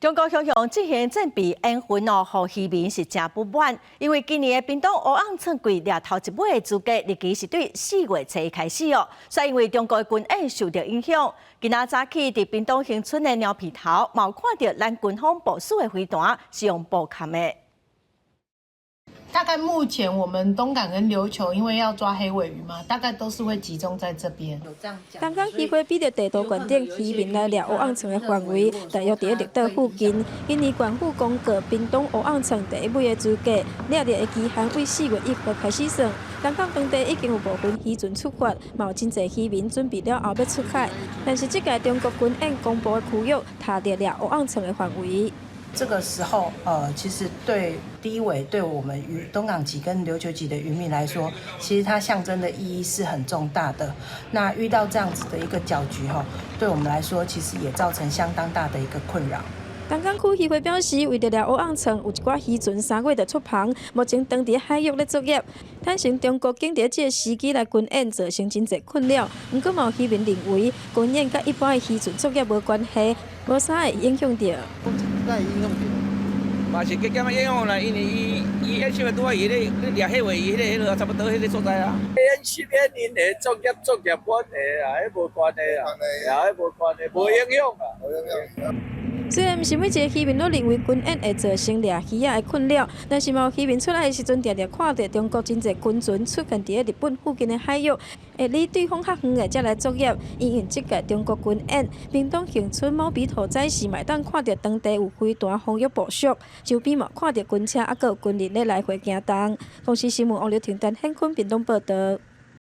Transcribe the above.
中國雄雄進行戰備演訓哦，予漁民是誠不滿，因為今年的屏東烏甕春季掠頭一尾的資格日期是對4月初一開始哦，所以因為中國的軍演受著影響，今仔早起佇屏東恆春的貓鼻頭，嘛有看著咱軍方部署的飛彈是用布崁的。大概目前我們東港跟琉球，因為要抓黑鮪魚嘛，大概都是會集中在這邊。東港漁會比著地圖懸頂，漁民來掠烏甕鯆的範圍，大約佇綠島附近。今年縣府公告，屏東烏甕鯆第一尾的資格，掠著的期限對4月1號開始算。東港當地已經有部分漁船出發，嘛有真濟漁民準備了後欲出海。但是這屆中國軍演公布的區域，踏著掠烏甕鯆的範圍。這個時候，其實對低緯對我們漁東港籍跟琉球籍的漁民來說，其實它象徵的意義是很重大的。那遇到這樣子的一個攪局，哈，對我們來說，其實也造成相當大的一個困擾。東港區漁會表示，為著掠烏甕鯆，有一寡漁船3月就出帆，目前當地海域咧作業。坦承中國竟佇這個時機來軍演，造成真濟困擾。毋過嘛有漁民認為，軍演佮一般的漁船作業無關係，無啥會影響著。哪會影響著？嘛是加減仔影響啦，因為伊伊演習的拄仔伊咧咧掠黑鮪魚，彼個差不多彼個所在啊。演習演𪜶的作業作業關係啊，彼無關係啊，啊，彼無關係，無影響啊。無影響。雖然毋是每一个漁民攏認為軍演會造成掠魚仔的困擾，但是嘛有漁民出來的時陣，定定看著中國真濟軍船出現佇日本附近的海域，會離對方較遠的才來作業。因應這屆中國軍演，屏東恆春貓鼻頭早市嘛會當看著當地有飛彈防禦部署，周邊嘛看著軍車猶閣有軍人咧來回行動。公視新聞王劉婷、陳顯坤屏東報導。